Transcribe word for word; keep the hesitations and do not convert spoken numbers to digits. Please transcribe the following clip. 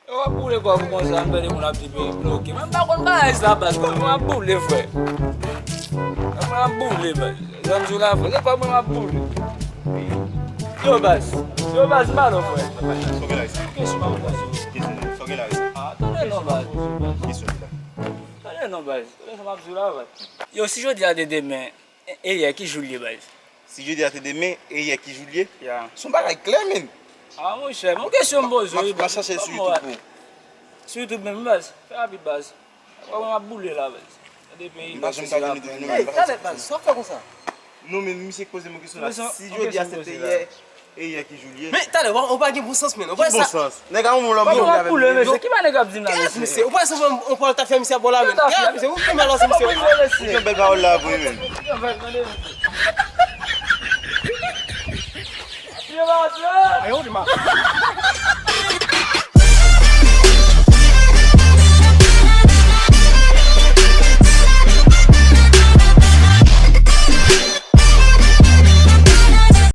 W ap boule kò w konsa, m tande moun ap di peyi bloke. Mwen m pa konn bagay sa, baz. Kò mwen ap boule, frè. Kò mwen ap boule, baz. Jan m di w la, frè. Se kò mwen ap boule. Yo, baz. Yo, baz, m pa non, frè. Sa w gen la, sa? Kesyon m ap poze w. Kesyon, sa w gen la, sa? Ah, tande non, baz. Kesyon la. Tande non, baz. Tande sa m ap di w la, baz. Yo, si jodi a te demen, e, e yè ki jou l ye, baz? Si jodi a te demen, e yè ki jou l ye? Ya. Se yon bagay klè, menm. Ah, monchè, bon kesyon m poze w, wi, baz. M ap chache l sou YouTube pou ou. Sou YouTube menm, baz. Fè rapid, baz. Kò mwen ap boule la, baz. Gade peyi. M pa janm ka vin YouTube, non. Hey, talè, baz, sa w ap fè konsa? Non, men misye k poze m yon kesyon la. Si jodi a se te yè, e yè ki jou l ye? Men talè, ou pa gen bon sans, men. Ou pa sa. Ki bon sans? Nèg a yon lòm yo. Kòman w ap boule, mesye? Ki bagay nèg ap di m la, mesye? Mesye, ou pa sanble yon pòl ta fè misye ap bò la, men. Gad, mesye, ou fè mal, mesye. Ou gen bèl pawòl la, vre, men. Ayo, di ma.